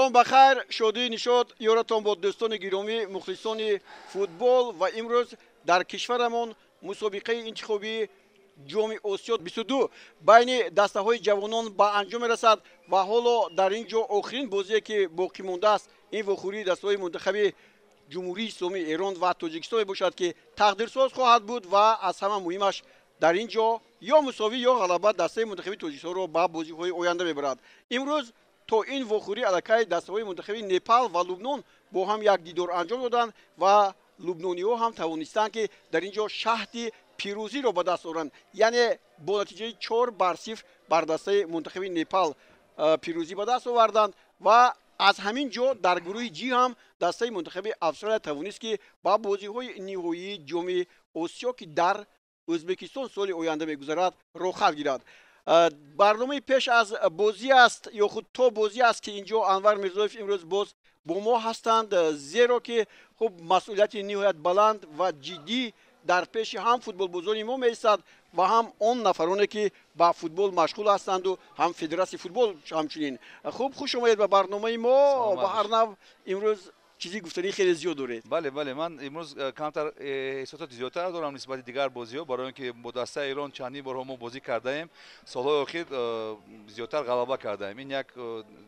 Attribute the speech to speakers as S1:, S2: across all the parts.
S1: Шом бахайр, шодии нишот ёратон бо дӯстони гиромӣ, мухлисони футбол. Ва имрӯз дар кишварамон мусобиқаи интихобии Ҷоми Осиё 22 байни дастаҳои ҷавонон ба анҷом мерасад ва ҳоло дар ин ҷо охирин бозие, ки боқӣ мондааст, ин вохӯрии дастаҳои мунтахаби Ҷумҳурии Исломии Эрон ва Тоҷикистон мебошад, ки тақдирсоз хоҳад буд ва аз ҳама муҳимаш, дар ин ҷо ё мусовӣ, ё ғалаба дастаи мунтахаби Тоҷикистонро ба бозиҳои оянда мебарад. Имрӯз то ин вохӯрӣ аллакай дастаҳои мунтахаби Непал ва Лубнон бо ҳам як дидор анҷом доданд ва лубнониҳо ҳам тавонистанд, ки дар ин ҷо шаҳди пирӯзиро ба даст оранд, яъне бо натиҷаи 4-0 бар дастаи мунтахаби Непал пирӯзӣ ба даст оварданд. Ва аз ҳамин ҷо дар гурӯҳи Ҷи ҳам дастаи мунтахаби Австралия тавонист, ки ба бозиҳои ниҳоии Ҷоми Осиё, ки дар Ӯзбекистон соли оянда мегузарад, роҳхат гирад. Барномаи пеш аз бозӣ аст ё худ то бозӣ аст, ки ин ҷо Анвар Мирзоев имрӯз боз бо мо ҳастанд, зеро ки хуб, масъулияти ниҳоят баланд ва ҷиддӣ дар пеши ҳам футболбозони мо меистад ва ҳам он нафароне, ки ба футбол машғул ҳастанду ҳам федератсияи футбол ҳамчунин. Хуб, хуш омадед ба барномаи мо. Ба ҳар нав, имрӯз чизи гуфтанӣ хеле зиёд доред.
S2: Бале, ман имрӯз камтар эҳсосоти зиёдтар дорам нисбати дигар бозиҳо, барои он ки бо дастаи Эрон чандин борҳо мо бозӣ кардаем, солҳои охир зиёдтар ғалаба кардаем. Ин як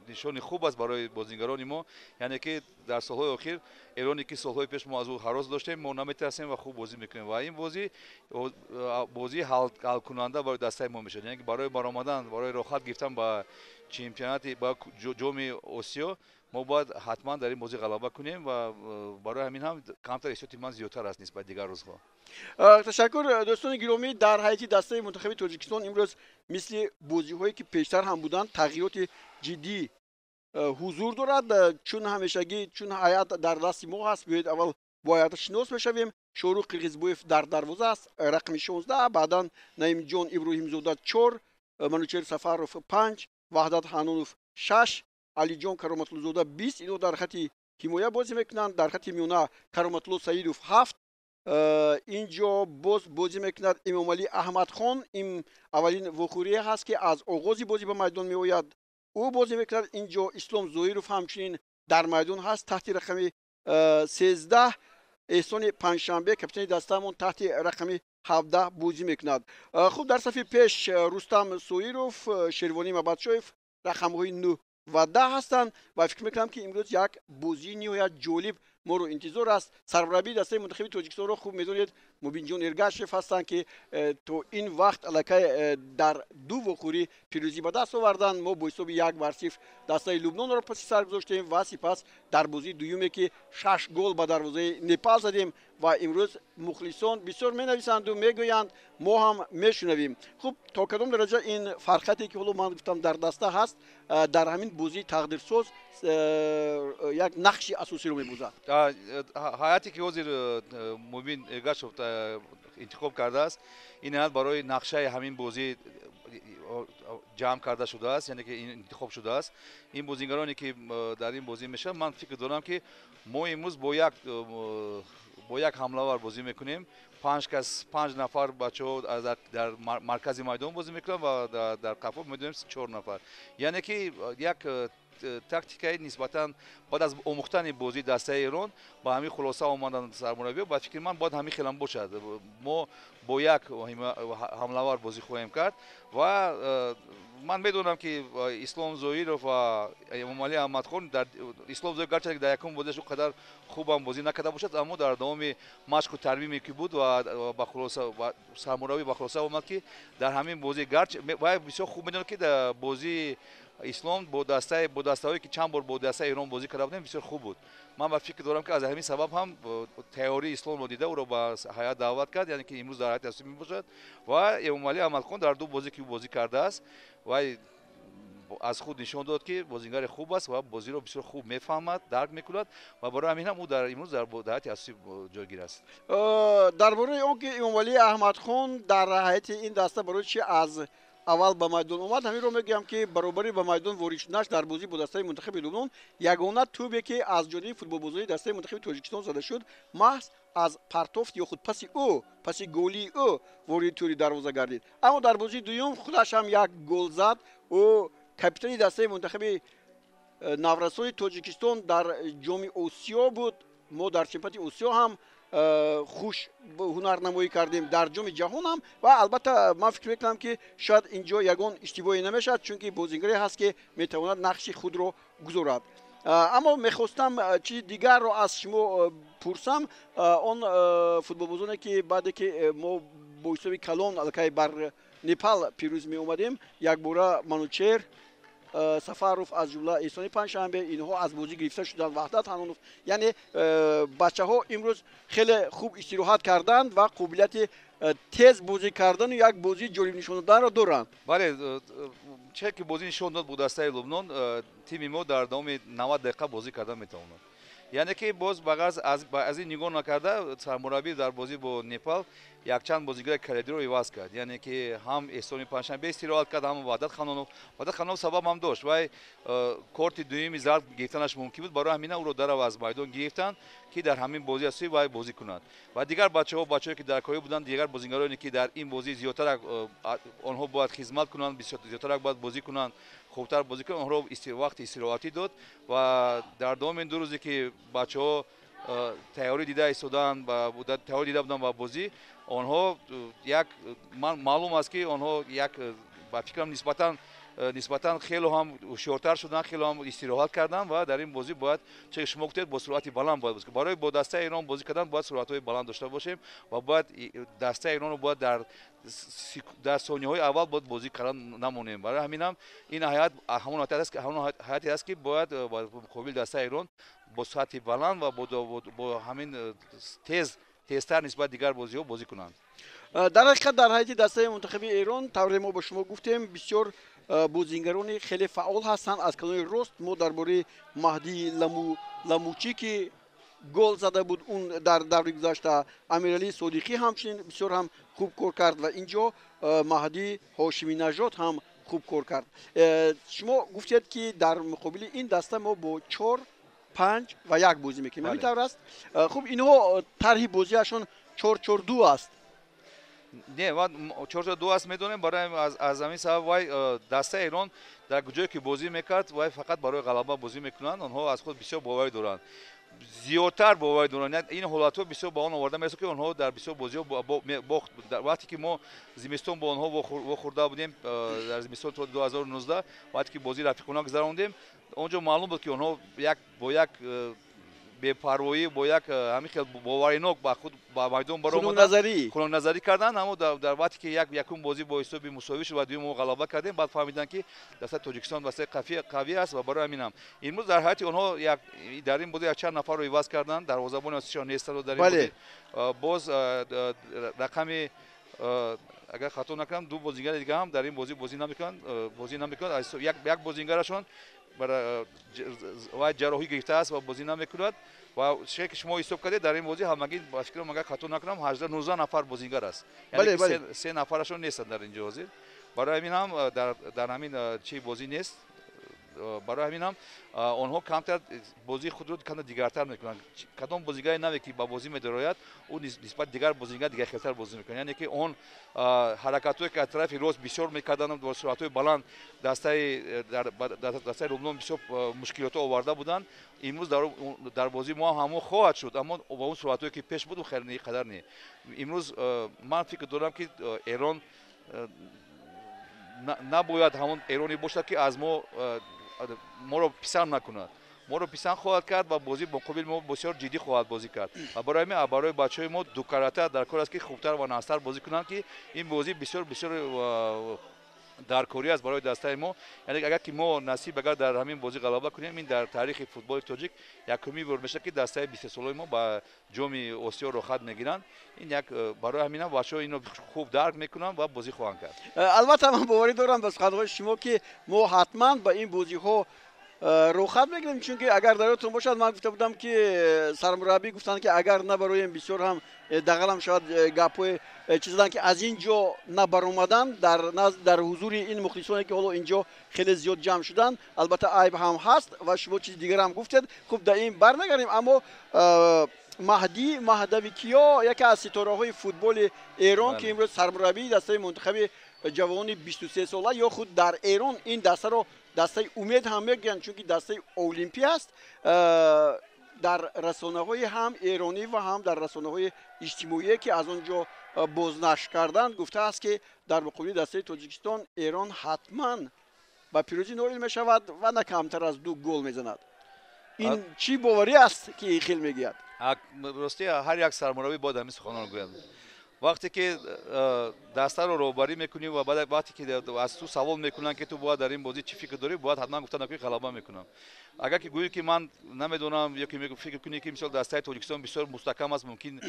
S2: нишони хуб аст барои бозигарони мо, яъне ки дар солҳои охир Эроне, ки солҳои пеш мо аз ӯ ҳарос доштем, мо наметарсем ва хуб бозӣ мекунем. Ва ин бозӣ бозии ҳалкунанда барои дастаи мо мешавад, яъне ки барои баромадан, барои роҳхат гирифтан ба чемпионати, ба Ҷоми Осиё мо бояд ҳатман дар ин бозӣ ғалаба кунем ва барои ҳамин ҳам камтар эҳсоти ман зиёдтар аст нисбат дигар рӯзҳо.
S1: Ташаккур. Дӯстони гиромӣ, дар ҳайати дастаи мунтахаби Тоҷикистон имрӯз мисли бозиҳое, ки пештар ҳам буданд, тағйироти ҷиддӣ ҳузур дорад. Чун ҳамешагӣ, чун ҳайат дар дасти мо ҳаст, биёед, аввал бо ҳайата шинос мешавем. Шоҳрух Қирғизбоев дар дарвоза аст, рақами 16, баъдан Наимҷон Иброҳимзода 4, Манучер Сафаров 5, Ваҳдат Ҳанонов 6, Алиҷон Кароматуллозода 20. Инҳо дар хати ҳимоя бозӣ мекунанд. Дар хати миёна Кароматулло Саидов 7. Ин ҷо боз бозӣ мекунад Эмомалӣ Аҳмадхон. Ин аввалин вохӯрие ҳаст, ки аз оғози бозӣ ба майдон меояд, ӯ бозӣ мекунад. Ин ҷо Ислом Зоҳиров ҳамчунин дар майдон ҳаст таҳти рақами 13. Эҳсони Панҷшанбе, капитани дастаамон, таҳти рақами 17 бозӣ мекунад. Хуб, дар сафи пеш Рустам Соиров, Шервонӣ Мабадшоев рақамҳои 9 ва 10 ҳастанд. Ва фикр мекунам, ки имрӯз як бозии ниҳоят ҷолиб моро интизор аст. Сармураббии дастаи мунтахаби Тоҷикистонро хуб медонед, Мубинҷон Эргашев ҳастанд, ки то ин вақт аллакай дар ду вохӯрӣ пирӯзӣ ба даст оварданд. Мо бо ҳисоби 1-0 дастаи Лубнонро паси сар гузоштем ва сипас дар бозии дуюме, ки шаш гол ба дарвозаи Непал задем. Ва имрӯз мухлисон бисёр менависанду мегӯянд, мо ҳам мешунавем. Хуб, то кадом дараҷа ин фарқияте, ки ҳоло ман гуфтам, дар даста ҳаст, дар ҳамин бозии тақдирсоз як нақши асосиро мебозад?
S2: Ҳайате, ки ҳозир Мубин Эргашев интихоб кардааст, ин ҳайат барои нақшаи ҳамин бозӣ ҷамъ карда шудааст, яъне ки интихоб шудааст. Ин бозигароне, ки дар ин бозӣ мешаванд, ман фикр дорам, ки мо имрӯз бо як ҳамлавар бозӣ мекунем. Панҷ кас, панҷ нафар бачаҳо дар маркази майдон бозӣ мекунанд ва дар қафо медонем чор нафар, яъне ки як тактикаи нисбатан баъд аз омӯхтани бозии дастаи Эрон ба ҳамин хулоса омаданд сармураббиё. Ба фикри ман, бояд ҳамин хелам бошад. Мо бо як ҳамлавар бозӣ хоҳем кард ва ман медонам, ки Ислом Зоиров ва Эмомалӣ Аҳмадхон, Ислом Зоиров гарчанде дар якум бозиаш он қадар хубам бозӣ накарда бошад, аммо дар давоми машқу тармиме, ки буд, ва ба хулоса сармураббӣ ба хулоса омад, ки дар ҳамин бозӣ гарч вай бисёр хуб медонад, ки дар бозии Ислом бо дастаҳое, ки чанд бор бо дастаи Эрон бозӣ карда будем, бисёр хуб буд. Ман ба фикр дорам, ки аз ҳамин сабаб ҳам тайёрии Исломро дида, ӯро ба ҳайат даъват кард, яъне ки имрӯз дар ҳайати асосӣ мебошад. Ва Эмомалӣ Аҳмадхон дар ду бозӣ, ки ӯ бозӣ кардааст, вай аз худ нишон дод, ки бозингари хуб аст ва бозиро бисёр хуб мефаҳмад, дарк мекунад ва барои ҳамин ҳам ӯ дар имрӯз дар ҳайати асосӣ ҷойгир аст.
S1: Дар бораи он ки Эмомалӣ Аҳмадхон дар ҳайати ин даста барои чи аз аввал ба майдон омад, ҳаминро мегӯям, ки баробари ба майдон ворид шуданаш дар бозӣ бо дастаи мунтахаби Лубнон, ягона тӯбе, ки аз ҷониби футболбозони дастаи мунтахаби Тоҷикистон зада шуд, маҳз аз партофт ё худ паси ӯ, паси голии ӯ вориди тӯри дарвоза гардид. Аммо дар бозии дуюм худаш ҳам як гол зад. Ӯ капитани дастаи мунтахаби Наврасони Тоҷикистон дар Ҷоми Осиё буд. Мо дар чемпионати Осиё ҳам хуш ҳунарнамоӣ кардем, дар Ҷоми Ҷаҳон ҳам. Ва албатта ман фикр мекунам, ки шояд ин ҷо ягон иштибоҳе намешавад, чунки бозингаре ҳаст, ки метавонад нақши худро гузорад. Аммо мехостам чизи дигарро аз шумо пурсам. Он футболбозоне, ки баъде ки мо бо ҳисоби калон аллакай бар Непал пирӯз меомадем, якбора Манучер Сафаров, аз ҷумла Эҳсони Панҷшанбе, инҳо аз бозӣ гирифта шуданд, Ваҳдат Ҳанонов. Яъне бачаҳо имрӯз хеле хуб истироҳат карданд ва қобилияти тез бозӣ кардану як бозии ҷолиб нишон доданро доранд.
S2: Бале, че ки бозӣ нишон дод бо дастаи Лубнон, тими мо дар давоми 90 дақиқа бозӣ карда метавонад. Яъне ки боз ба ғарз аз ин нигоҳ накарда, сармураббӣ дар бозӣ бо Непал якчанд бозигари калидиро иваз кард. Яъне ки ҳам Эҳсони Панҷшанбе истироҳат кард, ҳам Ваҳдат Ханонов. Ваҳдат Ханонов сабаб ҳам дошт, вай корти дуюми зард гирифтанаш мумкин буд, барои ҳамина ӯро дарав аз майдон гирифтанд, ки дар ҳамин бозӣ асосӣ вай бозӣ кунад. Ва дигар бачаҳо, бачаҳое ки дар корӣ буданд, дигар бозигароне, ки дар ин бозӣ зиёдтарак онҳо бояд хизмат кунанд, зиёдтарак бояд бозӣ кунанд, хубтар бозӣ кунанд, онҳоро вақти истироҳатӣ дод. Ва дар давоми ин 2 рӯзе ки бачаҳо тайёрӣ дида истоданд, тайёрӣ дида буданд ба бозӣ, онҳо як маълум аст, ки онҳо як ба фикрам нисбатан хело ҳам ҳушёртар шуданд, хело ҳам истироҳат карданд ва дар ин бозӣ бояд, че шумо гуфтед, бо суръати баланд бояд бозӣ. Барои бо дастаи Эрон бозӣ кардан бояд суръатҳои баланд дошта бошем ва бояд дастаи Эронро бояд дар сониҳои аввал бояд бозӣ кардан намонем. Барои ҳамин ҳам ин ҳайат ҳамон ҳайате аст, ки бояд муқобили дастаи Эрон бо сатҳи баланд ва бо ҳамин тезтар нисбат дигар бозиҳо бозӣ кунанд.
S1: Дар ҳақиқат дар ҳайати дастаи мунтахаби Эрон, тавре мо ба шумо гуфтем, бисёр бозингарони хеле фаъол ҳастанд. Аз канори рост мо дар бораи Маҳдии Ламучӣ, ки гол зада буд он дар даври гузашта, Амиралӣ Содиқӣ ҳамчунин бисёр ҳам хуб кор кард ва ин ҷо Маҳдӣ Ҳошиминажод ҳам хуб кор кард. Шумо гуфтед, ки дар муқобили ин даста мо бо 4, 5 ва 1 бозӣ мекунем, ҳамин тавр аст? Хуб, инҳо тарҳи бозиашон 4-4-2 аст.
S2: Не, 4-4-2 аст, медонем. Барои аз ҳамин сабаб вай дастаи Эрон дар ҷое ки бозӣ мекард, вай фақат барои ғалаба бозӣ мекунанд. Онҳо аз худ бисёр боварӣ доранд, зиёдтар боварӣ доранд. Ин ҳолатҳо бисёр ба он оварда мерасад, ки онҳо дар бисёр бозиҳо бохт. Вақте ки мо зимистон бо онҳо вохӯрда будем, дар зимистон соли 2019, вақте ки бозии рафиқона гузарондем, он ҷо маълум буд, ки онҳо бо як бепарвоӣ, бо як ҳамин хел боваринок ба худ ба майдон баромаданд, хунукназарӣ карданд. Аммо дар вақте ки якум бозӣ бо ҳисоби мусовӣ шуд ва дуюм мо ғалаба кардем, баъд фаҳмиданд, ки дастаи Тоҷикистон дастаи қавӣ аст. Ва барои ҳамин ҳам имрӯз дар ҳайати онҳо дар ин бозӣ якчанд нафарро иваз карданд. Дарвозабони асосишон нестанд дар ин бозӣ. Боз рақами, агар хато накунам, 2 бозингари дига ҳам дар ин бозӣ бозӣ намекунанд. Як бозингарашон вай ҷарроҳӣ гирифтааст ва бозӣ намекунад. Ва ше ки шумо ҳисоб кардед, дар ин бозӣ ҳамагӣ, ба фикрам, агар хато накунам, 18-19 нафар бозингар аст, яъне се нафарашон нестанд дар ин ҷо ҳозир. Барои ҳамин ҳам дар ҳамин чи бозӣ нест. Барои ҳамин ҳам онҳо камтар бозии худро камтар дигартар мекунанд. Кадом бозигари наве ки ба бозӣ медарояд, ӯ нисбат дигар бозингар дигархелтар бозӣ мекунад. Яъне ки он ҳаракатҳое ки аз тарафи рост бисёр мекарданд бо суръатҳои баланд, дастаи Лубнон бисёр мушкилотҳо оварда буданд, имрӯз дар бозии мо ҳам ҳамон хоҳад шуд, аммо ба он суръатҳое ки пеш буд, хеле қадар не. Имрӯз ман фикр дорам, ки Эрон набояд ҳамон Эроне бошад, ки аз моро писанд накунад. Моро писанд хоҳад кард ва бозӣ муқобили мо бисёр ҷиддӣ хоҳад бозӣ кард. Ва барои ҳамин барои бачаҳои мо дукарата дар кор аст, ки хубтар ва нағзтар бозӣ кунанд, ки ин бозӣ бисёр бисёр даркорӣ аст барои дастаи мо. Яъне агар ки мо насиб агар дар ҳамин бозӣ ғалаба кунем, ин дар таърихи футболи тоҷик якумин бор мешавад, ки дастаи 23-солаи мо ба Ҷоми Осиё роҳхат мегиранд. Ин як барои ҳаминам бачаҳо инро хуб дарк мекунанд ва бозӣ хоҳанд кард.
S1: Албатта ман боварӣ дорам ба суханҳои шумо, ки мо ҳатман ба ин бозиҳо роҳхат мегирем, чунки агар дар ёдтон бошад, ман гуфта будам, ки сармураббӣ гуфтанд, ки агар набароем, бисёр ҳам дағалам шавад гапҳои чиз заданд, ки аз ин ҷо набаромадан дар ҳузури ин мухлисоне, ки ҳоло ин ҷо хеле зиёд ҷамъ шуданд, албатта айб ҳам ҳаст. Ва шумо чизи дигар ҳам гуфтед. Хуб, дар ин бармегардем, аммо Маҳдӣ Маҳдавикиё, яке аз ситораҳои футболи Эрон, ки имрӯз сармураббии дастаи мунтахаби ҷавони 23 сола ё худ дар Эрон ин дастаро дастаи Умед ҳам мегӯянд, чунки дастаи Олимпӣ аст. Дар расонаҳои ҳам эронӣ ва ҳам дар расонаҳои иҷтимоие, ки аз он ҷо бознашр карданд, гуфтааст, ки дар муқобили дастаи Тоҷикистон Эрон ҳатман ба пирӯзӣ ноил мешавад ва на камтар аз 2 гол мезанад. Ин чӣ боварӣ аст, ки ин хел мегӯяд?
S2: Ростӣ, ҳар як сармураббӣ бояд ҳамин суханонро гӯяд. Вақте ки дастаро роҳбарӣ мекунӣ ва баъд вақте ки аз ту савол мекунанд, ки ту бояд дар ин бозӣ чӣ фикр дорӣ, бояд ҳатман гуфта накунӣ ғалаба мекунам. Агар ки гӯӣ, ки ман намедонам, ё ки фикр кунӣ, ки мисол дастаи Тоҷикистон бисёр мустаҳкам аст, мумкин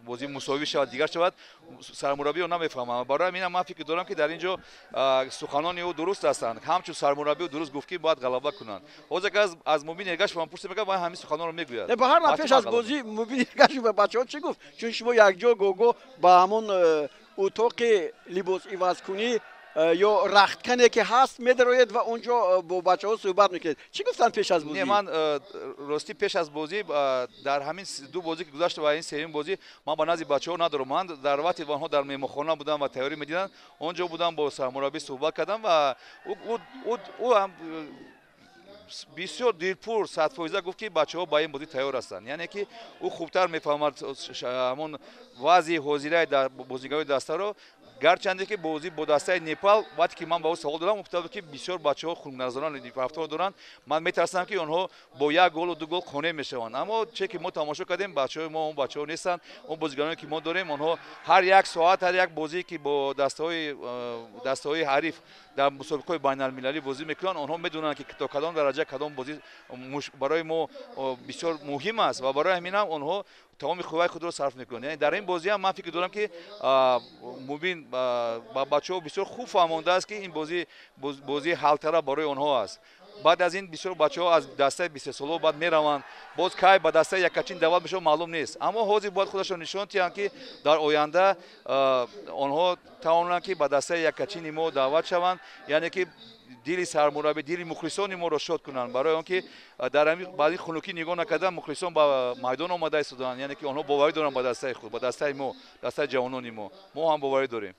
S2: бозӣ мусовӣ шавад, дигар шавад, сармураббиро намефаҳмам. Барои ҳамин ман фикр дорам, ки дар ин ҷо суханони ӯ дуруст ҳастанд. Ҳамчун сармураббӣ дуруст гуфт, ки бояд ғалаба кунанд. Ҳозир агар аз Мубин Эргашев ман пурсем, мегӯяд, вай ҳамин суханонро мегӯяд.
S1: Ба ҳар ҳол, пеш аз бозӣ Мубин Эргашев ба бачаҳо чӣ гуфт? Чун шумо якҷо гого ба ҳамон утоқи либосивазкунӣ ё рахткане, ки ҳаст, медароед ва он ҷо бо бачаҳо суҳбат мекунед. Чӣ гуфтанд пеш аз бозӣ?
S2: Не, ман ростӣ пеш аз бозӣ, дар ҳамин 2 бозӣ, ки гузашт, ва ин сеюм бозӣ, ман ба назди бачаҳо надорам. Ман дар вақти онҳо дар меҳмонхона будам ва тайёрӣ медиданд, он ҷо будам, бо сармураббӣ суҳбат кардам ва ӯ ҳам бисёр дилпур, 100% гуфт, ки бачаҳо ба ин бозӣ тайёр ҳастанд. Яъне ки ӯ хубтар мефаҳмад ҳамон вазъи ҳозираи бозигарони дастаро. Гарчанде ки бозӣ бо дастаи Непал, вақте ки ман ба ӯ савол додам, гуфта буд, ки бисёр бачаҳо хунукназарон рафтор доранд, ман метарсам, ки онҳо бо 1 голу 2 гол қонеъ мешаванд. Аммо че ки мо тамошо кардем, бачаҳои мо он бачаҳо нестанд. Он бозигароне, ки мо дорем, онҳо ҳар як соат, ҳар як бозие, ки бо дастаҳои ҳариф дар мусобиқаҳои байналмилалӣ бозӣ мекунанд, онҳо медонанд, ки то кадом дараҷа кадом бозӣ барои мо бисёр муҳим аст ва барои ҳамин ҳам онҳо тамоми қувваи худро сарф мекунанд. Яъне дар ин бозӣ ҳам ман фикр дорам, ки Мубин ба бачаҳо бисёр хуб фаҳмондааст, ки ин бозӣ бозии ҳалтара барои онҳо аст. Баъд аз ин бисёр бачаҳо аз дастаи 23-солаҳо баъд мераванд, боз кай ба дастаи якачин даъват мешаванд, маълум нест. Аммо ҳозир бояд худашон нишон диҳанд, ки дар оянда онҳо тавонанд, ки ба дастаи якачини мо даъват шаванд, яъне ки дили сармураббӣ, дили мухлисони моро шод кунанд. Барои он ки дар ҳамин баъди хунукӣ нигоҳ накардан, мухлисон ба майдон омада истоданд, яъне ки онҳо боварӣ доранд ба дастаи худ, ба дастаи мо, дастаи ҷавонони мо. Мо ҳам боварӣ дорем.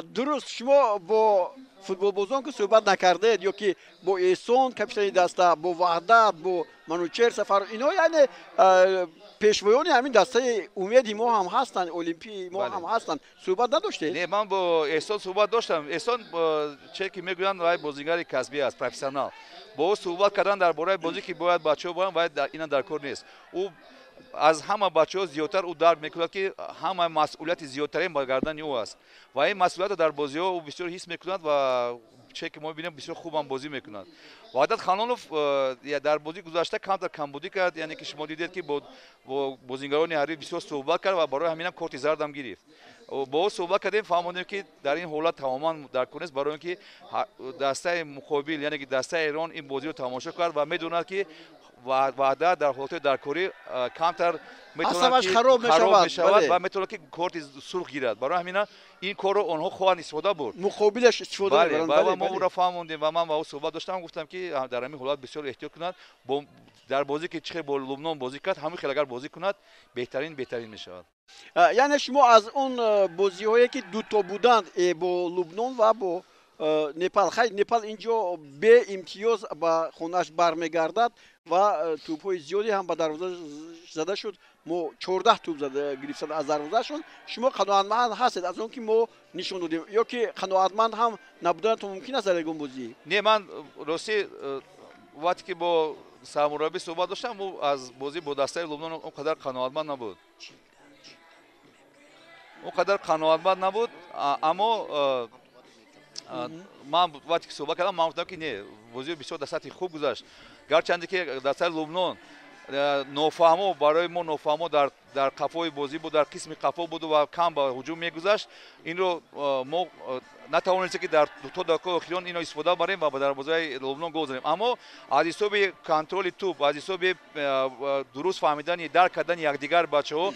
S1: Дуруст, шумо бо футболбозон ки суҳбат накардед, ё ки бо Эҳсон, капитани даста, бо Ваҳдат, бо Манучер Сафар, инҳо яъне пешвоёни ҳамин дастаи Умеди мо ҳам ҳастанд, Олимпии мо ҳам ҳастанд, суҳбат надоштед?
S2: Не, ман бо Эҳсон суҳбат доштам. Эҳсон, че ки мегӯянд, вай бозигари касбӣ аст, профессионал. Бо ӯ суҳбат кардан дар бораи бозӣ, ки бояд бачаҳо боянд, вай ина дар кор нест. Ӯ аз ҳама бачаҳо зиёдтар ӯ дарк мекунад, ки ҳама масъулияти зиёдтарин ба гардани ӯ аст ва ин масъулиятро дар бозиҳо ӯ бисёр ҳис мекунад ва че ки мо мебинем, бисёр хубам бозӣ мекунад. Ваҳдат Ханонов дар бозии гузашта камтар камбудӣ кард, яъне ки шумо дидед, ки бо бозигарони ҳариф бисёр суҳбат кард ва барои ҳаминам корти зардам гирифт. Бо ӯ суҳбат кардем, фаҳмондем, ки дар ин ҳолат тамоман дар кор нест, барои он ки дастаи муқобил, яъне ки дастаи Эрон, ин бозиро тамошо кард ва медонад, ки Ваҳдат дар ҳолатҳои даркорӣ камтар
S1: асабаш хароб
S2: мешавад ва метавонад, ки корти сурх гирад. Барои ҳамина ин корро онҳо хоҳанд истифода бурд,
S1: муқобилаш истифода
S2: мебаранд. Ва мо ӯро фаҳмондем ва ман ба ӯ суҳбат доштам, гуфтам, ки дар ҳамин ҳолат бисёр эҳтиёт кунад. Дар бозӣ, ки чӣ хел бо Лубнон бозӣ кард, ҳамин хел агар бозӣ кунад, беҳтарин мешавад.
S1: Яъне шумо аз он бозиҳое, ки дуто буданд, бо Лубнон ва бо Непал, хай, Непал инҷо беимтиёз ба хонааш бармегардад ва тӯбҳои зиёде ҳам ба дарвоза зада шуд, мо 14 тӯб гирифтанд аз дарвозаашон. Шумо қаноатманд ҳастед аз он, ки мо нишон додем, ё ки қаноатманд ҳам набуданатон мумкин аст дар ягон бозӣ?
S2: Не, ман ростӣ вақте ки бо сармураббӣ суҳбат доштам, ӯ аз бозӣ бо дастаи Лубнон он қадар қаноатманд набуд, он қадар қаноатманд набуд. Аммо ман вақте ки суҳбат кардам, ман гуфтам, ки не, бозӣ бисёр дар сатҳи хуб гузашт, гарчанде ки дастаи Лубнон нофаҳмо барои мо, нофаҳмо дар қафои бозӣ буд, дар қисми қафо буд ва кам ба ҳуҷум мегузашт. Инро мо натавонистем, ки дар то дақиқаи охирон инро истифода барем ва ба дарвозаи Лубнон гол занем. Аммо аз ҳисоби контроли тӯб, аз ҳисоби дуруст фаҳмидани, дарк кардани якдигар бачаҳо,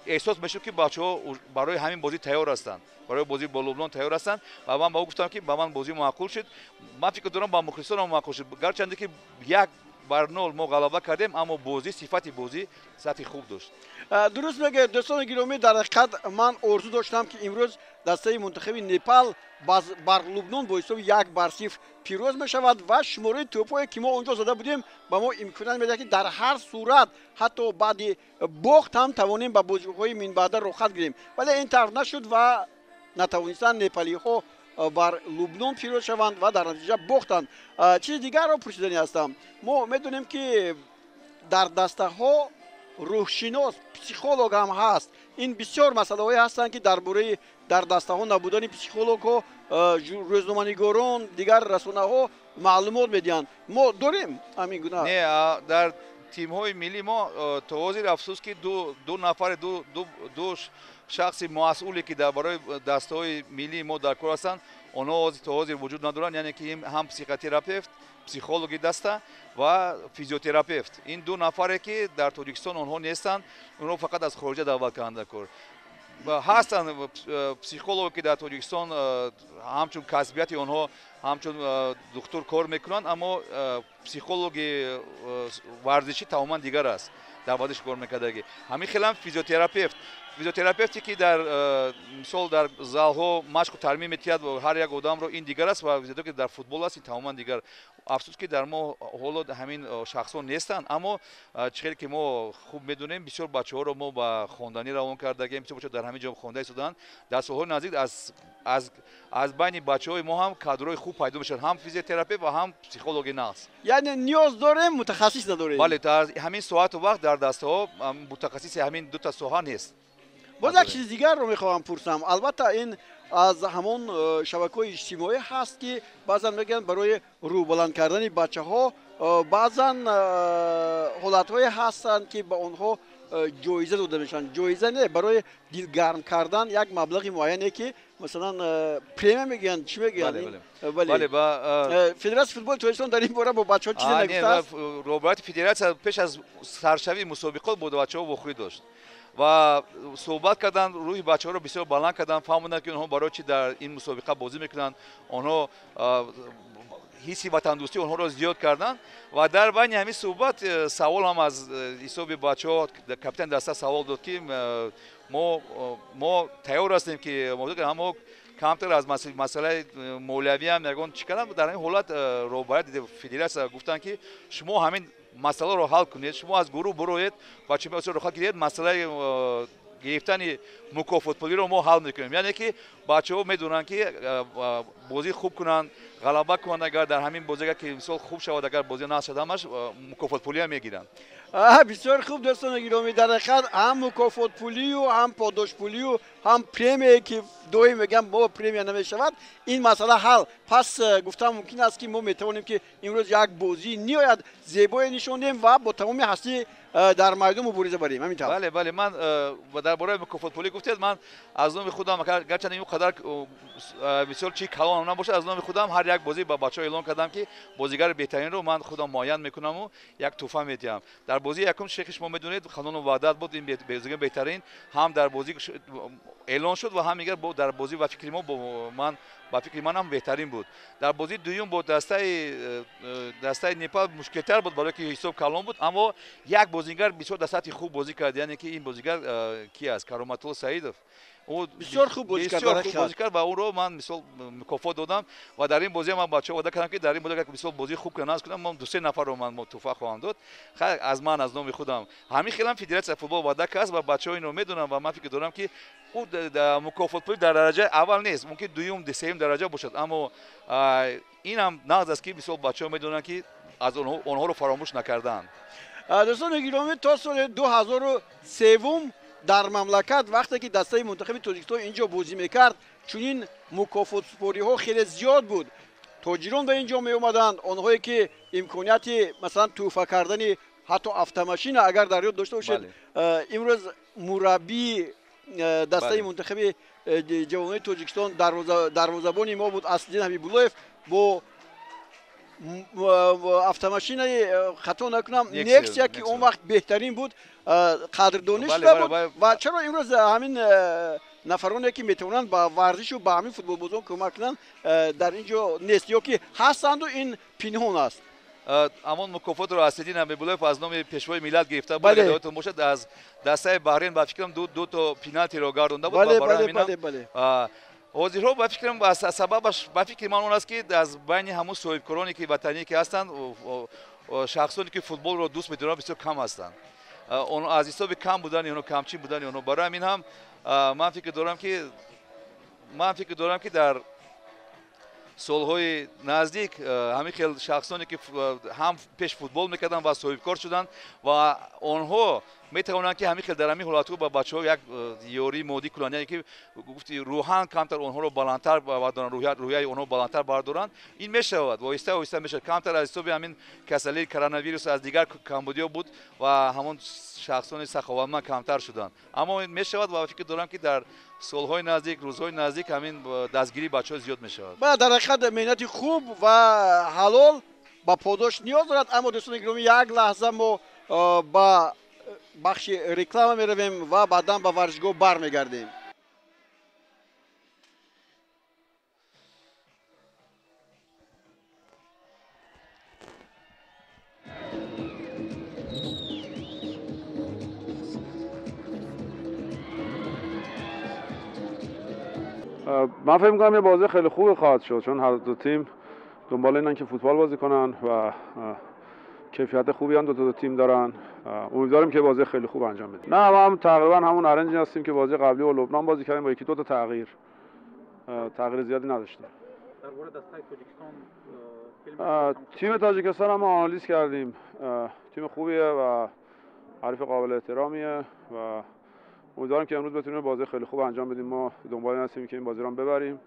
S2: эҳсос мешуд, ки бачаҳо барои ҳамин бозӣ тайёр ҳастанд, барои бозӣ бо Лубнон тайёр ҳастанд. Ва ман ба ӯ гуфтам, ки ба ман бозӣ маъқул шуд, ман фикр дорам, ба мухлисонам маъқул шуд, гарчанде ки як 1-0 мо ғалаба кардем, аммо бозӣ, сифати бозӣ сатҳи хуб дошт.
S1: Дуруст мегӯед, дӯстони гиромӣ, дар ҳақиқат ман орзу доштам, ки имрӯз дастаи мунтахаби Непал бар Лубнон бо ҳисоби 1-0 пирӯз мешавад ва шумораи тӯбҳое, ки мо он ҷо зада будем, ба мо имконият медиҳад, ки дар ҳар сурат ҳатто баъди бохт ҳам тавонем ба бозиҳои минбаъда роҳхат гирем. Вале ин тавр нашуд ва натавонистанд непалиҳо бар Лубнон пирӯз шаванд ва дар натиҷа бохтанд. Чизи дигарро пурсиданӣ ҳастам. Мо медонем, ки дар дастаҳо рӯҳшинос, психолог ҳам ҳаст. Ин бисёр масъалаҳое ҳастанд, ки дар бораи дар дастаҳо набудани психологҳо рӯзноманигорон, дигар расонаҳо маълумот медиҳанд. Мо дорем ҳамин гуна?
S2: Не, дар тимҳои миллӣ мо то ҳозир, афсӯс, ки ду нафари, ду шахси масъуле, ки дар барои дастаҳои миллии мо дар кор ҳастанд, онҳо то ҳозир вуҷуд надоранд. Яъне ки ҳам психотерапевт, психологи даста ва физиотерапевт. Ин ду нафаре, ки дар Тоҷикистон онҳо нестанд, онҳо фақат аз хориҷа даъват карданд дар кор. Ҳастанд психолого, ки дар Тоҷикистон ҳамчун касбияти онҳо ҳамчун духтур кор мекунанд, аммо психологи варзишӣ тамоман дигар аст, дар варзиш кор мекардагӣ. Ҳамин хелам физиотерапевт, физиотерапевте, ки дар мисол дар залҳо машқу тармим метиҳад ҳар як одамро, ин дигар аст ва физиотерапевт, ки дар футбол аст, ин тамоман дигар. Афсӯс, ки дар мо ҳоло ҳамин шахсон нестанд, аммо чӣ хеле ки мо хуб медонем, бисёр бачаҳоро мо ба хонданӣ равон кардагем, бисёр бачаҳо дар ҳамин ҷо хонда истоданд. Дар солҳои наздик аз байни бачаҳои мо ҳам кадрҳои хуб пайдо мешавад, ҳам физиотерапевт ва ҳам психологи нағз.
S1: Яъне ниёз дорем, мутахассис надорем.
S2: Бале, дар ҳамин соату вақт дар дастаҳо мутахассиси ҳамин дута соҳа нест.
S1: Боз як чизи дигарро мехоҳам пурсам. Албатта, ин аз ҳамон шабакаҳои иҷтимоӣ ҳаст, ки баъзан мегӯянд, барои рӯҳбаланд кардани бачаҳо баъзан ҳолатҳое ҳастанд, ки ба онҳо ҷоиза дода мешаванд. Ҷоиза не, барои дилгарм кардан як маблағи муайяне, ки масалан премия мегӯянд, чӣ мегӯянд? Федератсияи футболи Тоҷикистон дар ин бора бо бачаҳо чизе нагуфтааст?
S2: Роҳбарияти федератсия пеш аз саршавии мусобиқот бо бачаҳо вохӯрӣ дошт ва суҳбат карданд, рӯҳи бачаҳоро бисёр баланд карданд, фаҳмонданд, ки онҳо барои чӣ дар ин мусобиқа бозӣ мекунанд. Онҳо ҳисси ватандӯстии онҳоро зиёд карданд ва дар байни ҳамин суҳбат савол ҳам аз ҳисоби бачаҳо капитани даста савол дод, ки мо тайёр ҳастем, ки аммо камтар аз масъалаи молиявиам ягон чӣ кардам. Дар ҳамин ҳолат роҳбарияти федератсия гуфтанд, ки шумо ҳамин масъаларо ҳал кунед, шумо аз гурӯҳ буроед ва чемпионатро ҳал кунед, масъалаи гирифтани мукофотпулиро мо ҳал мекунем. Яъне ки бачаҳо медонанд, ки бозӣ хуб кунанд, ғалаба кунанд, агар дар ҳамин бозӣ, агар ки мисол хуб шавад, агар бозӣ нашад, ҳамаш мукофотпулиам мегиранд.
S1: Бисёр хуб, дӯстони гиромӣ, дар ҳақиқат ҳам мукофотпулию, ҳам подошпулию, ҳам премияе, ки доим мегӯям, мо премия намешавад, ин масъала ҳал. Пас гуфтан мумкин аст, ки мо метавонем, ки имрӯз як бозии ниҳоят зебое нишон диҳем ва бо тамоми ҳастӣ дар майдон мубориза барем. Ҳамин тавр?
S2: Бале, бале. Ман дар бораи мукофотпулӣ гуфтед, ман аз номи худам, гарчанд ин қадар бисёр чи калонам набошад, аз номи худам ҳар як бозӣ ба бачаҳо эълон кардам, ки бозигари беҳтаринро ман худам муайян мекунаму як тӯҳфа медиҳам. Дар бозии якум шехи шумо медонед, Ханону Ваҳдат буд, ин бозигари беҳтарин ҳам дар бозӣ эълон шуд ва ҳам дигар дар бозӣ ба фикри мо, ман ба фикри манам беҳтарин буд. Дар бозии дуюм бо дастаи Непал мушкилтар буд, барои ки ҳисоб калон буд, аммо як бозингар бисёр дар сатҳи хуб бозӣ кард. Яъне ки ин бозингар ки аст? Кароматулло Саидов.
S1: Бисёр хуб бозӣ
S2: кард ва ӯро ман мисол мукофот додам. Ва дар ин бозӣ ман бачаҳо ваъда кардам, ки дар ин бозӣ агар мисол бозии хуб кунанд, кунам, ман ду се нафарро ман тӯҳфа хоҳам дод аз ман, аз номи худам. Ҳамин хелам федератсияи футбол ваъда кард ва бачаҳо инро медонанд ва ман фикр дорам, ки ӯ мукофотпулӣ дар дараҷаи аввал нест, мумкин дуюм, сеюм дараҷа бошад, аммо инам нағз аст, ки мисол бачаҳо медонанд, ки аз онҳоро фаромӯш накардаанд.
S1: Дӯстони гиромӣ, то соли 2003 дар мамлакат, вақте ки дастаи мунтахаби Тоҷикистон ин ҷо бозӣ мекард, чунин мукофотсупориҳо хеле зиёд буд. Тоҷирон ба ин ҷо меомаданд, онҳое ки имконияти, масалан, тӯҳфа кардани ҳатто автомашина, агар дар ёд дошта бошед, имрӯз мураббии дастаи мунтахаби ҷавонони Тоҷикистон, дарвозабони мо буд, Аслиддин Ҳабибуллоев, бо автомашинаи, хато накунам, Нексия, ки он вақт беҳтарин буд, қадрдонӣ шуда буд. Ва чаро имрӯз ҳамин нафароне, ки метавонанд ба варзишу ба ҳамин футболбозон кӯмак кунанд, дар ин ҷо нест ё ки ҳастанду ин пинҳон аст?
S2: Ҳамон мукофотро Асриддин Амирбуллоев аз номи Пешвои миллат гирифта буд. Ёдатон бошад, аз дастаи Баҳрейн ба фикрам ду то пеналтиро гардонда буд. Ҳозирҳо ба фикрам сабабаш ба фикри ман он аст, ки аз байни ҳамун соҳибкороне ки ватанӣ ки ҳастанд, шахсоне ки футболро дӯст медоранд бисёр кам ҳастанд. Аз ҳисоби кам будани онҳо, камчин будани онҳо. Барои ҳамин ҳам ман фикр дорам ки дар солҳои наздик ҳамин хел шахсоне ки ҳам пеш футбол мекарданд ва соҳибкор шуданд ва онҳо метавонанд ки ҳамин хел дар ҳамин ҳолатҳо ба бачаҳо як ёрии моддӣ кунанд, яъне ки гуфти рӯҳан камтар онҳоро баландтар бардоранд, рӯҳияи онҳо баландтар бардоранд. Ин мешавад, оҳиста оҳиста мешавад. Камтар аз ҳисоби ҳамин касалии коронавирус аз дигар камбудиҳо буд ва ҳамон шахсони саховатманд камтар шуданд. Аммо мешавад ва фикр дорам ки дар солҳои наздик, рӯзҳои наздик ҳамин дастгирии бачаҳо зиёд мешавад.
S1: Дар ҳақиқат меҳнати хуб ва ҳалол ба подош ниёз дорад. Аммо дӯстони гиромӣ, як лаҳза мо ба бахши реклама меравем ва баъдан ба варзишгоҳ бармегардем.
S3: من فکر می‌کنم یه بازی خیلی خوبی خواهد شد، چون هر دو تیم دنبال اینن که فوتبال بازی کنن و کیفیت خوبی هم دو تیم دارن. امیدواریم که بازی خیلی خوب انجام بدیم. نه، ما هم تقریبا همون ارنجی هستیم که بازی قبلی و لبنان بازی کردیم، با یکی دو تا تغییر زیادی نداشتیم.
S4: درباره دسته تاجیکستان،
S3: تیم تاجیکستان هم آنالیز کردیم. تیم خوبیه و حریف قابل احترامیه و امیدوارم که امروز بتونیم بازی خیلی خوب انجام بدیم. ما دنبال این هستیم که این بازی رو ببریم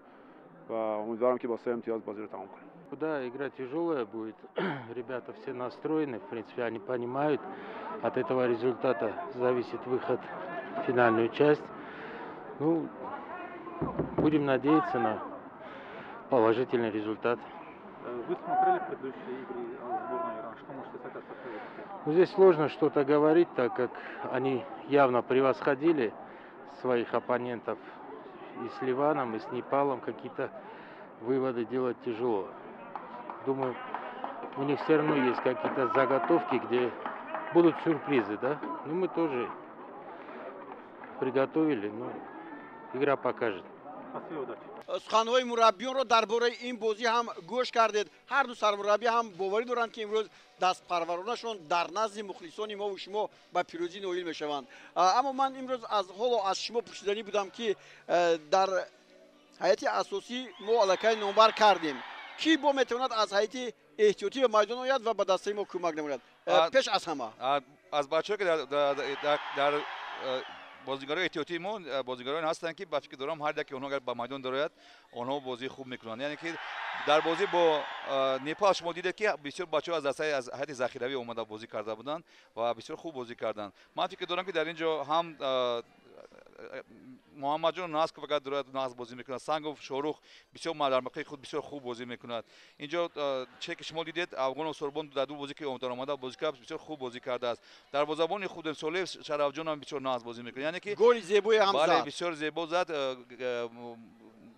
S3: و امیدوارم که با 3 امتیاز بازی رو تمام کنیم.
S5: Да, игра тяжелая будет. Ребята все настроены, в принципе, они понимают. От этого результата зависит выход в финальную часть. Ну, будем надеяться на положительный результат.
S4: Вы смотрели предыдущие игры сборной Ирана? Что можете сказать о сопернике?
S5: Ну, здесь сложно что-то говорить, так как они явно превосходили своих оппонентов и с Ливаном, и с Непалом. Какие-то выводы делать тяжело. Думаю, у них все равно есть какие-то заготовки, где будут сюрпризы, да? Ну, мы тоже приготовили, но игра покажет.
S4: Спасибо, удачи.
S1: Суханҳои мураббиёнро дар бораи ин бозӣ ҳам гӯш кардед. Ҳар ду сармураббӣ ҳам боварӣ доранд, ки имрӯз дастпарваронашон дар назди мухлисони мо ва шумо ба пирӯзӣ ноил мешаванд. Аммо ман имрӯз аз ҳоло аз шумо пурсиданӣ будам, ки дар ҳайати асосӣ мо аллакай номбар кардем. Ки бо метавонад аз ҳайати эҳтиётӣ ба майдон ояд ва ба дастаи мо кӯмак намояд? Пеш аз ҳама
S2: аз бачаҳое ки дар бозигарои эҳтиётии мо бозигароне ҳастанд, ки ба фикр дорам ҳар яке онҳо агар ба майдон дарояд, онҳо бозии хуб мекунанд. Яъне ки дар бозӣ бо Непал шумо дидед, ки бисёр бачаҳо аз дастаи аз ҳайати захиравӣ омада бозӣ карда буданд ва бисёр хуб бозӣ карданд. Ман фикр дорам, ки дар ин ҷо ҳам Муҳаммадҷон Насков агар дарояд, нағз бозӣ мекунад. Сангов Шорух бисёр дар мавқеи худ бисёр хуб бозӣ мекунад. Инҷо че ки шумо дидед, Афғонов Сурбон дар ду бозӣ ки даромада бозӣ кард, бисёр хуб бозӣ кардааст. Дарвозабони худ Солеҳ Шарафҷон ҳам бисёр нағз бозӣ мекунад. Яъне ки
S1: голи зебое ҳам зад.
S2: Бале, бисёр зебо зад.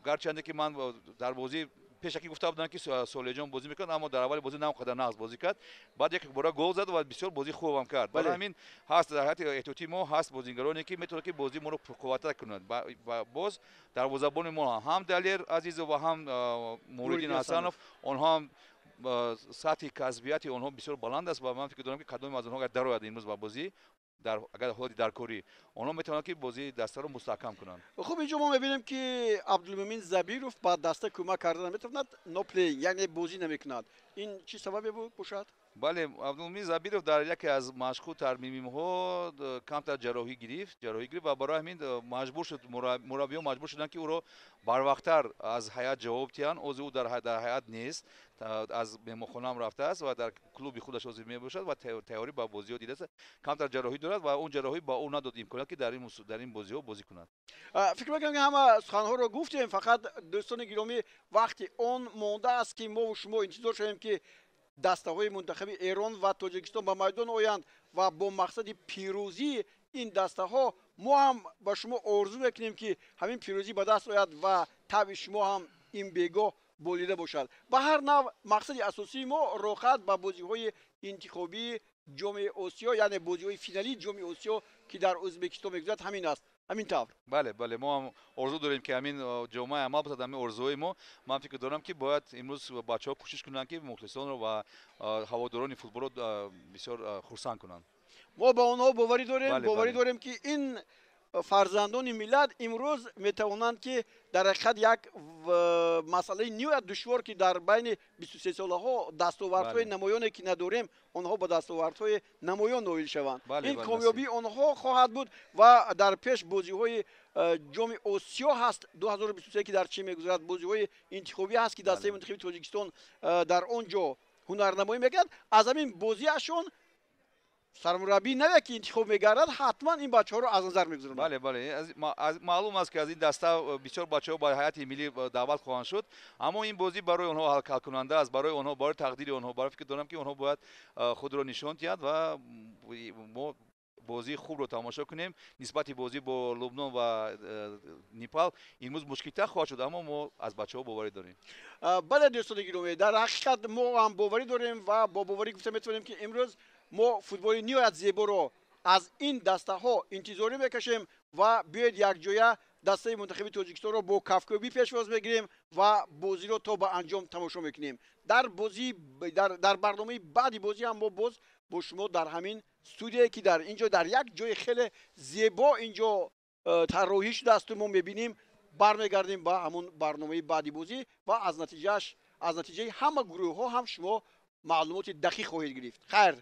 S2: Гарчанде ки ман дар бозӣ пешакӣ гуфта будам, ки Солеҳҷон бозӣ мекунад, аммо дар аввали бозӣ на он қадар нағз бозӣ кард. Баъд як бора гол зад ва бисёр бозии хубам кард. Барои ҳамин ҳаст дар ҳайати эҳтиётии мо ҳаст бозигароне, ки метавонад ки бозии моро пурқувваттар кунад. Боз дарвозабони мо ҳам Далер Азизов ва ҳам Муриддин Ҳасанов, онҳо ҳам сатҳи касбияти онҳо бисёр баланд аст ва ман фикр дорам, ки кадоме аз онҳо агар дарояд имрӯз ба бозӣ, агар ҳолати даркорӣ, онҳо метавонанд, ки бозии дастаро мустаҳкам кунанд.
S1: Хуб, инҷо мо мебинем, ки Абдулмумин Забиров ба даста кӯмак карда наметавонад, no play, яъне бозӣ намекунад. Ин чӣ сабабе бошад?
S2: Бале, Абдулмумин Забиров дар яке аз машқу тармимимҳо камтар ҷарроҳӣ гирифт ва барои ҳамин маҷбур шуд, мураббиён маҷбур шуданд, ки ӯро барвақттар аз ҳайат ҷавоб диҳанд. Ҳозир ӯ дар ҳайат нест, аз меҳмонхона ҳам рафтааст ва дар клуби худаш ҳозир мебошад ва тайёрӣ ба бозиҳо дидааст. Камтар ҷарроҳӣ дорад ва он ҷарроҳӣ ба ӯ надод имконият, ки дар ин бозиҳо бозӣ кунад.
S1: Фикр мекунам, ки ҳама суханҳоро гуфтем. Фақат дӯстони гиромӣ, вақти он мондааст, ки мо шумо интизор шавем, ки дастаҳои мунтахаби Эрон ва Тоҷикистон ба майдон оянд ва бо мақсади пирӯзии ин дастаҳо мо ҳам ба шумо орзу мекунем, ки ҳамин пирӯзӣ ба даст ояд ва табъи шумо ҳам ин бегоҳ болида бошад. Ба ҳар нав, мақсади асосии мо роҳат ба бозиҳои интихобии Ҷоми Осиё, яъне бозиҳои финалии Ҷоми Осиё, ки дар Ӯзбекистон мегузарад, ҳамин аст. Ҳамин тавр.
S2: Бале, бале, мо ҳам орзу дорем, ки ҳамин ҷомаи амал бошад, ҳамин орзуҳои мо. Ман фикр дорам, ки бояд имрӯз бачаҳо кӯшиш кунанд, ки мухлисонро ва ҳаводорони футболро бисёр хурсанд кунанд.
S1: Мо ба онҳо боварӣ дорем, боварӣ дорем, ки ин фарзандони миллат имрӯз метавонанд, ки дар ҳақиқат як масъалаи ниҳоят душвор, ки дар байни 23 солаҳо дастовардҳои намоёне ки надорем, онҳо ба дастовардҳои намоён ноил шаванд. Ин комёбии онҳо хоҳад буд. Ва дар пеш бозиҳои Ҷоми Осиё ҳаст 2023, ки дар Чин мегузарад, бозиҳои интихобӣ ҳаст, ки дастаи мунтахиби Тоҷикистон дар он ҷо ҳунарнамоӣ мекунад. Аз ҳамин бозиашон сармураббии наве, ки интихоб мегардад, ҳатман ин бачаҳоро аз назар мегузаронад.
S2: Бале, маълум аст, ки аз ин даста бисёр бачаҳо ба ҳайати миллӣ даъват хоҳанд шуд, аммо ин бозӣ барои онҳо ҳалкунанда аст, барои онҳо, барои тақдири онҳо. Барои фикр дорам, ки онҳо бояд худро нишон диҳанд ва мо бозии хубро тамошо кунем. Нисбати бозӣ бо Лубнон ва Непал имрӯз мушкилтар хоҳад шуд, аммо мо аз бачаҳо боварӣ дорем.
S1: Бале, дӯстони гиромӣ, дар ҳақиқат мо ҳам боварӣ дорем ва бо боварӣ гуфта метавонем, ки имрӯз мо футболи ниҳоят зеборо аз ин дастаҳо интизорӣ мекашем. Ва биёед, якҷоя дастаи мунтахаби Тоҷикистонро бо кафкӯбӣ пешвоз мегирем ва бозиро то ба анҷом тамошо мекунем. Дар барномаи баъди бозӣ ҳам мо боз бо шумо дар ҳамин студияе, ки дар ин ҷо, дар як ҷои хеле зебо ин ҷо тарроҳӣ шудаасту мо мебинем, бармегардем ба ҳамон барномаи баъди бозӣ ва аз натиҷааш, аз натиҷаи ҳама гурӯҳҳо ҳам шумо маълумоти дақиқ хоҳед гирифт. Хайр.